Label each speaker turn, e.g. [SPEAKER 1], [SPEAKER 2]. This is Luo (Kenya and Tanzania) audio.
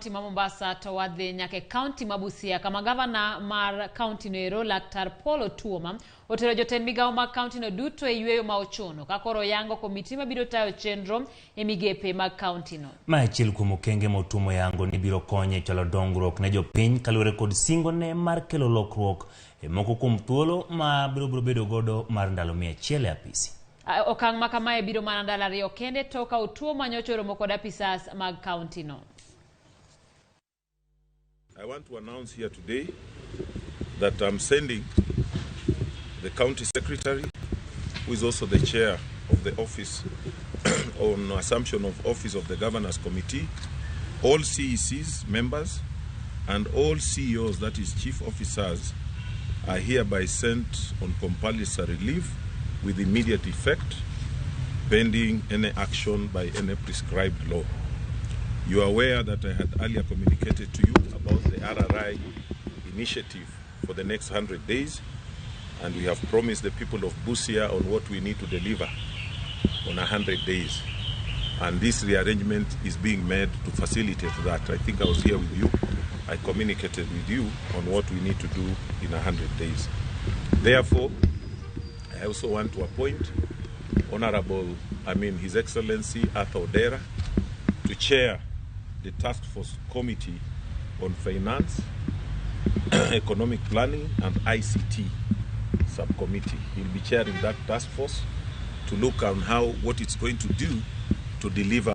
[SPEAKER 1] kaunti ma Mombasa to wadhi nyaka e kaunti ma Busia kama gavana mar kaunti no ero Laktar Paul Otuoma otero jotend migawo mag kaunti no duto e yweyo ma ochuno ka koro oyango komiti mabiro tayo chenro e migepe mag kaunti no.
[SPEAKER 2] Ma achiel kuom okenge ma Otuoma oyango ni biro konyo e chwalo dongruok ne jopiny kaluwore kod singone mar kelo lokruok e moko kuom thuolo ma biro bedo godo mar ndalo 100 e apisi.
[SPEAKER 1] Okang' ma kamae biro mana ndalo 2 kende tok ka Otuoma nyocha oromo kod apisas mag kaunti no.
[SPEAKER 3] I want to announce here today that I'm sending the county secretary, who is also the chair of the office on assumption of office of the Governors Committee, all CECs members and all CEOs, that is chief officers, are hereby sent on compulsory leave with immediate effect, pending any action by any prescribed law. You are aware that I had earlier communicated to you about the RRI initiative for the next 100 days, and we have promised the people of Busia on what we need to deliver on 100 days. And this rearrangement is being made to facilitate that. I think I was here with you. I communicated with you on what we need to do in 100 days. Therefore, I also want to appoint His Excellency Arthur Odera to chair the Task Force Committee on Finance, Economic Planning and ICT Subcommittee. He'll be chairing that task force to look on what it's going to do to deliver